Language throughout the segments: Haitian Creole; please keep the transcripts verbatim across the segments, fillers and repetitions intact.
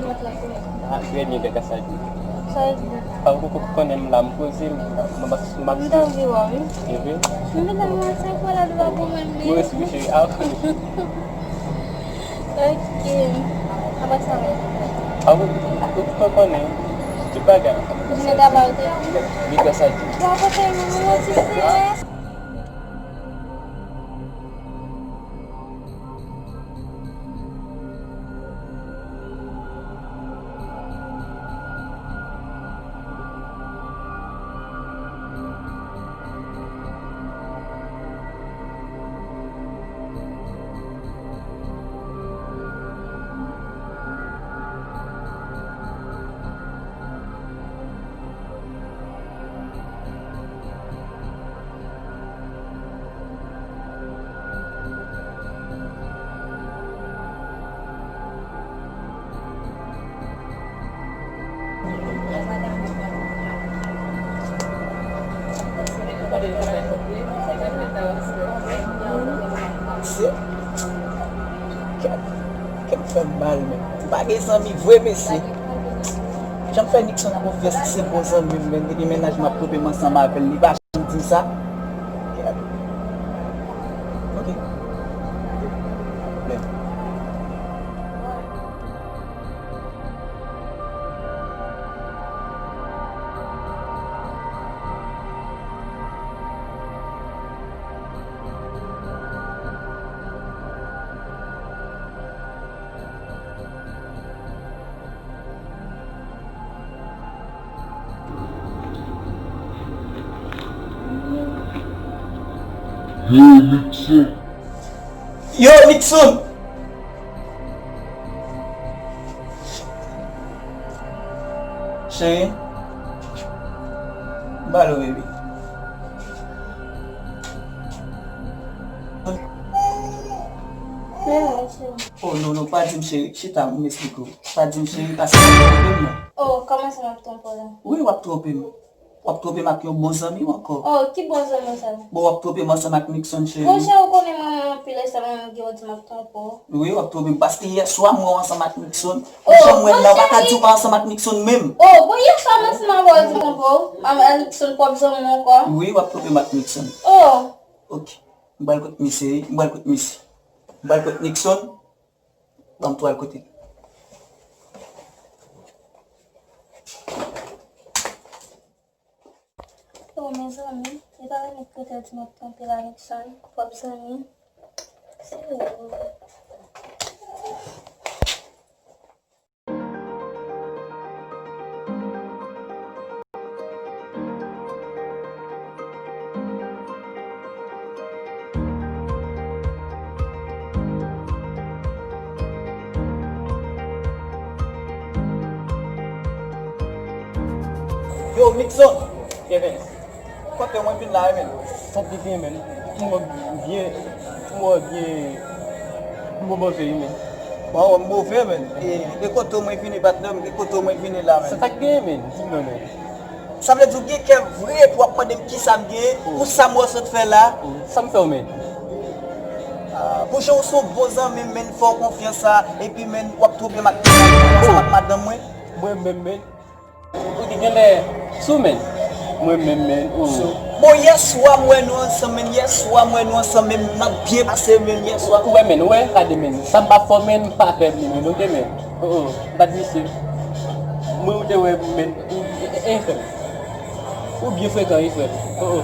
Ah, trè byen, Kaka Sadi. Sa w di? Pa ou ko konnen m la, m poze, m, m, m, m ap... M t anvi wè w, wi. E vre? M vin nan mwen, se kwa la, nou pa pou menm li. Mwen resi, cheri. Ah, ok. Apre sa, wi. Ah, ou, ou, ou konnen. Tout bagay. Jounen travay ou te? Wi, Kaka Sadi. Bon, kote nou, nou, ti sè? Mesye, kèt, kèt fè m mal, men. M pa gen zanmi vre, mesye. Jan m fè Nixon an konfyans, se bon zanmi m, men. Depi mennaj mwen ap twonpe m ansanm avè l, li pa janm di m sa. Kèt. Ok. Men. Yo, Nixon! Yo, Nixon! Cheri, m pale w, baby. Oh, non, non, pa di m, cheri. Chita, m esplike w. Pa di m, cheri, paske w ap twonpe m, non. Oh, kòman sa m ap twonpe w la? Wi, w ap twonpe m. W ap twonpe m ak yon bon zanmi w ankò. Oh, ki bon zanmi w sa? Bon, w ap twonpe m ansanm ak Nixon, cheri. Monchè, ou konnen mwen, mwen anpil, e sa mwen menm ki w di m ap twonpe w. Wi, w ap twonpe m, paske yè swa m wè w ansanm ak Nixon. Oh, monchè, m pa ka di w pa ansanm ak Nixon menm. Oh, bon, yè swa m ansanm avè w di m twonpe w. M avè Nixon pwòp zanmi w ankò. Wi, w ap twonpe m ak Nixon. Oh. Ok. M pral kot misye, wi. M pral kot misye. M pral kot Nixon. Ban m tou al kote l. Oh, mezanmi, li pa renmen kote l di m ap twonpe l avèk Son, pwòp zanmi. Se ou. Yo, Nixon! Kevin. Kote mwen vin la, men? Sa k gen, men? M wè w byen, m wè w byen, m wè w move, men. Bon, m move, men. E, e kote mwen vini, patnè m? E kote mwen vini la, men? Sa k gen, men? Di m non, men. Sa vle di w gen kè vre pou w ap mande m kisa m gen, oh, pou sa m wè w sot fè la? Oh, sa m fè w, men? Ah, pou jan w se yon bon zanmi m, men, fè w konfyans sa, epi, men, w ap twonpe m ak, oh, ansanm ak madanm mwen? Mwen menm, men. Ou di genlè sou, men. Mwen menm, men, oh. Bon, yè swa m wè nou ansanm, men, yè swa m wè nou ansanm, men, n ap byen pase, men, yè swa. Ou wè, men, ou wè, gade, men, sa m pa fè w, men, m pa pè li, men, ok, men. Oh, oh, m pa t visye. Mwen, ou te wè, men, e, e, e, frè m. Ou byen frekan, wi, frè m. Oh, oh.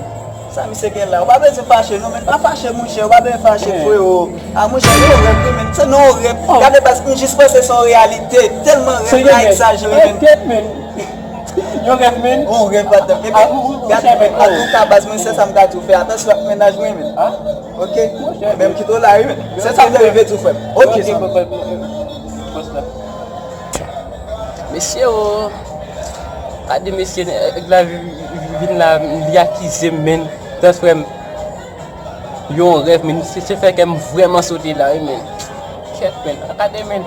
Sa misye gen la? Ou pa bezwen fache, non, men, pa fache, monchè, ou pa bezwen fache, freo. Ah, monchè, se yon rèv, wi, men. Se nan yon rèv. Oh. Gade, baz, m jis panse se yon reyalite. Tèlman rèv la egzajere, men. Yon rèv, men. Yon rèv, patnè. Epi, gade, men, antouka, baz, mwen, se sa m ka di w, fè atansyon ak mennaj mwen, men. Ok? Men m kite w la, wi, men. Se sa m te rive di w, frè m. Ok, sa. Mesye, o. Gade, mesye, nèg la vin la, li akize m, men. Tan frè m. Yon rèv, men, se, se fè kè m vrèman sote la, wi, men. Kèt, men. Gade, men.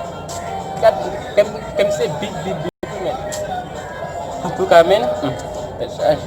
Gade, kè m, kè m se bip, bip, bip, wi, men. Antouka, men, hmm, tèt chaje.